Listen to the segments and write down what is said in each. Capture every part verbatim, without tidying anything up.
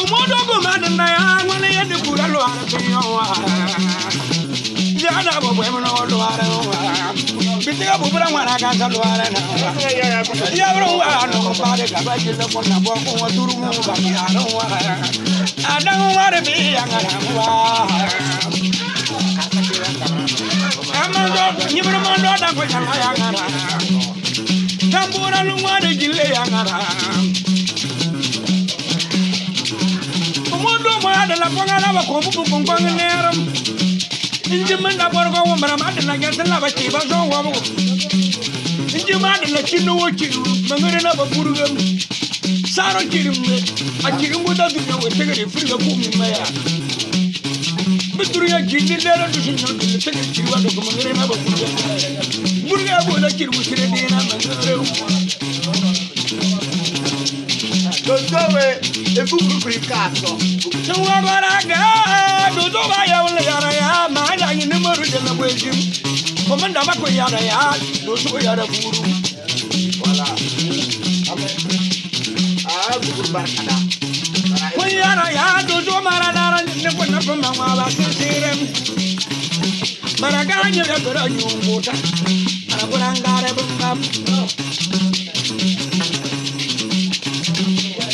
Umuduguma dina ya, wani ya dikura luara biyowa. Ya da bo bwe mno luara wa. Bitiga bubura wara gansa luara na. Ya bro wa no pare kaba jila kona bo ko turu mu ba ya ro wa. Adan wara bi ya ngara wa. Amando, nyimuru mando da ko ya ngara. Tambura lungwari jile ya ngara. Umudu mwa da la kwanga la wa kombu bu kongong neram. Inji manda borgo wa mara ma da la gete la ba chiba zo wa bu. Inji ma da la chinu wo chiru. Mangere na ba burugam. Saro chiru me. A chiru mu da dunya we tegere furiga ku mi maya. Bituru ya jindi lera du sinyo dili tege kiri wa dogo mangere na ba burugam. Burugam bu da kiri mu sire dina mangere. Dozo we, e buguru kuri kaso. Tuwa baraga, dozo ba ya wala yara ya, ma ya ni numeru de la bwejim. Komanda ma ko yara ya, dozo yara buru. Voilà. Amen. Ah, buguru barakada. Ko yara ya, dozo mara dara ni ko na ko ma wa ba sirem. Mara ga ni ya bera yunguta. Mara kurangare bumba.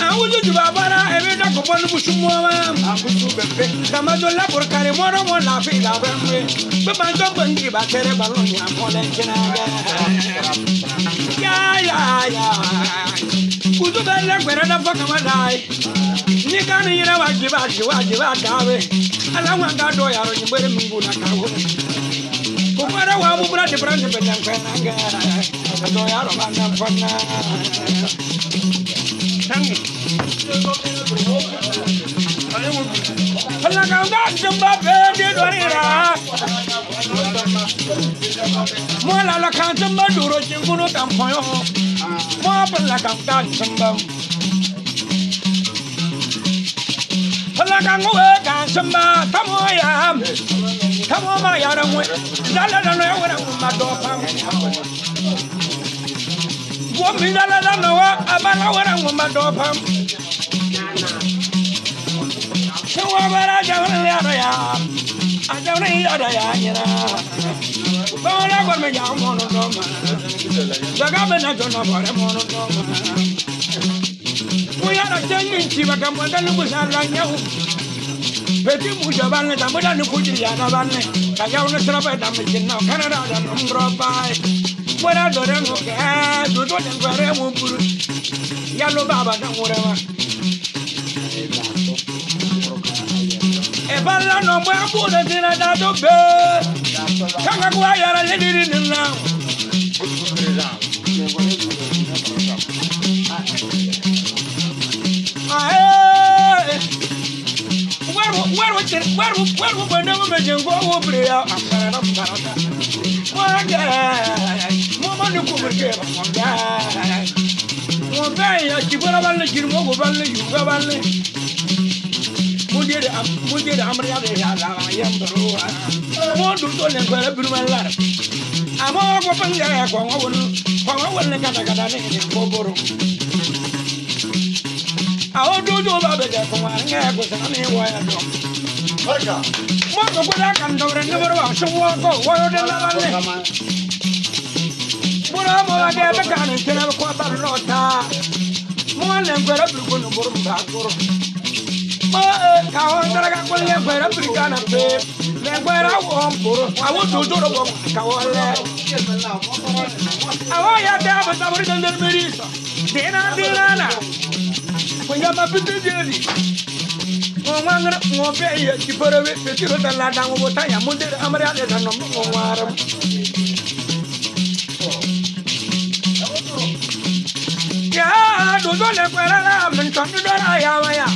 Awuju juba bara ebe da ko bonu busu mo wa. Abusu bebe. Kama do la por kare moro mo la fi la bembe. Baba do bangi ba kere balon ya mo le kina ga. Ya, ya, ya. Kudu bele kwere na faka malai. Ni kani yira wa jiba, jiba, jiba dawe. Ala wa ga do yaro ni bere mungu na kawo. Kukwara wa mu bura de brand be dan kwena ga. Do yaro ba na fana. Tangi. Ala ga ga jamba be de do ni ra. Mo la la kan jamba duro jingunu tampoyo. Mo la kan kan jamba. Fala kangu we kan samba, tamo ya, tamo ma ya ra we, dala dala ya we ra ma do pam. Wo mi dala dala wa, abala we ra ma do pam. Sewa bara ja we ya ra ya, a ja we ya ra ya ya. Ba la gor me ya mo no do ma. Daga me na jo na ba re mo no do ma. Muyara jengin chiba ka muanda ni musa la nyau. Beti muja banle da muda ni kuji ya na banle. Ka ya una sira ba da mi jinna kana da da nombro bai. Mura dore mo ke du do den gore mo buru. Ya lo baba da mura ma. E bala no mwe buru dina da do be. Kanga kwa yara le diri ni na. Ae. Werbu, werbu, werbu, werbu, bende mu meje ngo wo bria. Mwange. Mama ni kumurke. Mwange. Mwange ya kibara balle, kirmo go balle, yuga balle. Mudere am, mudere amri ya de ya la ya mbro. Mo du to le ngwere biru ma lara. Amo ko panga ya kwa wawon, kwa wawon le kata kata ne ko boro. Awo du du ba be de ko wa nge ko sa ni wa ya do. Mo ko ko da kan do re ne boro wa so wa ko wa yo de la ba le. Boro mo wa de be kan ke na ko ba lo ta. Mo le ngwere biru ko no boro ba boro. Mo, eh, ka hon dara ka ko le ngwere biru ka na pe. Lengwera wo mpuru, awo duduro wo kawole. Awo ya te aba taburi dendel merisa. Dena dena na. Ko ya ma piti jeli. Ngo wangra, ngo be ye, ti pere we, ti ro da la da ngo ta ya munde amare ale da no ngo wara. Ya, dudu lengwera la, min tondu dora ya wa ya.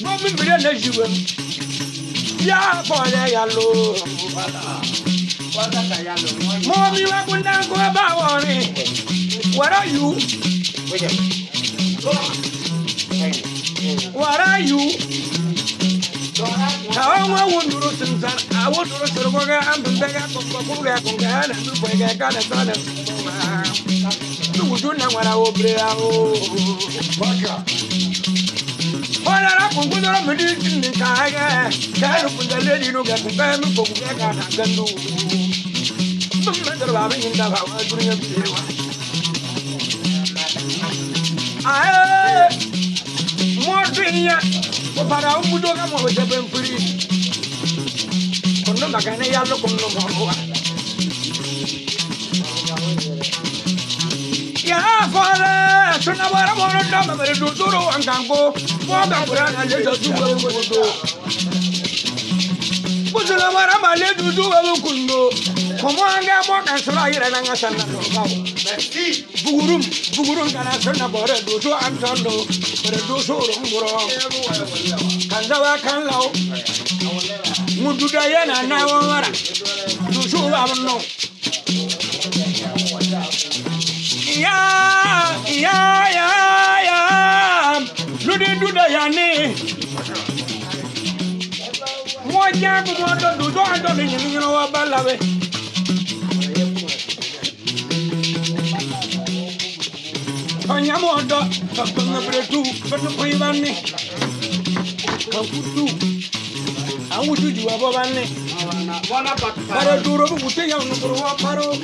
Ngo mi bire na jiwe. Ya bole ya lo. Mo mi wa kunda ko ba wori. Wara yu. Wara yu. Awa wunduru sinsan, awunduru surugoga, ambembega, kokokuga, kungana, nukwega, kana, sana, suma. Nugudu na wara obre awo. Baka. Wala ra kungudoro midi sinikaga. Garu kundaledi nuga kungami kokuga kana gandu. Bumba doro baba yinda bawa dunya biwa. Ae. Motu inya, o para un budo ga mo wete ben furi. Kono magana ya lo kono mo wa. Ya fala, suna bara mo no dama bare duduro angango. Mo ga kura na le do dugo mo do. Kusuna bara ma le dudu wa kundo. Komo anga mo kan sura ira na ngasa na do. Merci. Bugurum, bugurum kana sona bore dusu antondo, bore dusu runguro. Kanzawa kanlau. Mududa yana na wara. Dusu wamno. Ya, ya, ya, ya. Nudi duda yani. Moja kumoto dusu antondo nyinyi wa balawe. Onyamodo, kabangaburetu, kanukuibani, kakutu, awujuju wabo bani. Para duro bukuti ya unukuru wa paro.